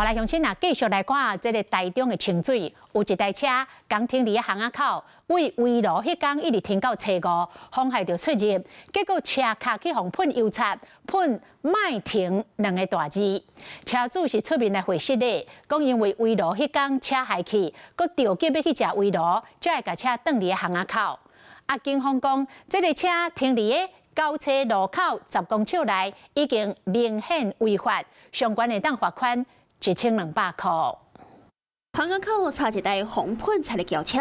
好來，鄉親啊，繼續來看這个台中的清水，有一台車仝停佇巷仔口，為圍爐彼工一直停到初五，風害就出入，結果車跤去予噴油漆，噴莫停兩个大字。車主是出面來回釋的，講因為圍爐彼工車害去，閣著急欲去食圍爐，才會共車擋佇巷仔口。啊，警方講，這个車停佇个交叉路口10公尺內，已經明顯違法，相關會當罰款1200塊。巷仔口插一台予噴漆的轎車，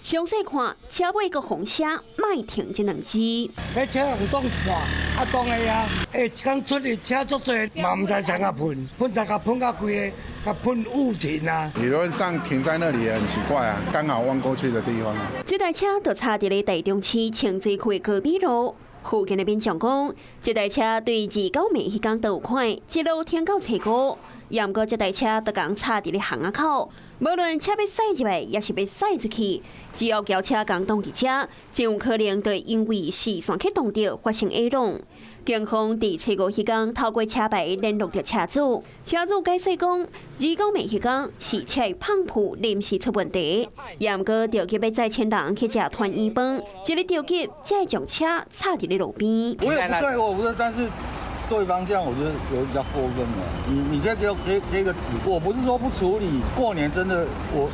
詳細看車尾閣予寫莫停這兩字。彼車予擋破，啊擋的啊，欸，一工出入車足濟，嘛毋知啥共噴，噴漆共噴到規个，共噴霧停啊。理論上停在那裡也很奇怪啊，剛好望過去的地方。這台車就插佇咧台中市清水區的高美路。附近的民眾講，這台車對二九暝彼工都有看，一路停到初五。毋過這台車就仝插佇咧巷仔口，無論車欲駛入來，抑是欲駛出去，只要轎車仝擋佇遮，真有可能會因為視線去擋著發生下撞。警方佇初五彼工透過車牌聯絡著車主，車主解釋講，二九暝彼工是車噴霧臨時出問題，毋過著急欲載親人去食團圓飯，一个著急才會將車插佇咧路邊。我也不對，我不對，但是對方這樣，我覺得有比較過分了。你可以給我給個紙，我不是說不處理，過年真的我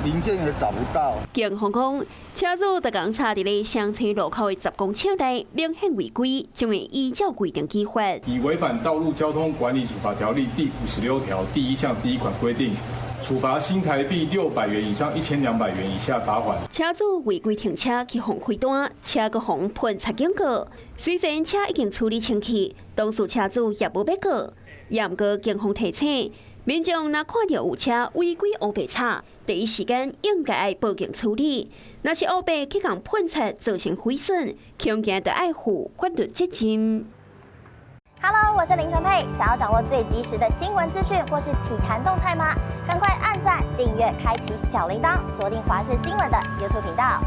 零件也找不到。警方講，車主就仝插佇咧雙叉路口的10公尺內，明顯違規，將會依照規定處罰。以違反《道路交通管理處罰條例》第56條第1項第1款規定，處罰新台幣600元以上1200元以下罰款。車主違規停車去予開單，車閣予噴漆警告。雖然車已經處理清氣，當事車主也無欲告。毋過警方提醒民眾，若看著有車違規烏白插，第一時間應該愛報警處理。若是烏白去共噴漆造成毀損，恐驚著愛負法律責任。 Hello，我是林純佩。想要掌握最及時的新聞資訊或是體壇動態嗎？趕快按讚、訂閱、開啟小鈴鐺，鎖定華視新聞的 YouTube 頻道。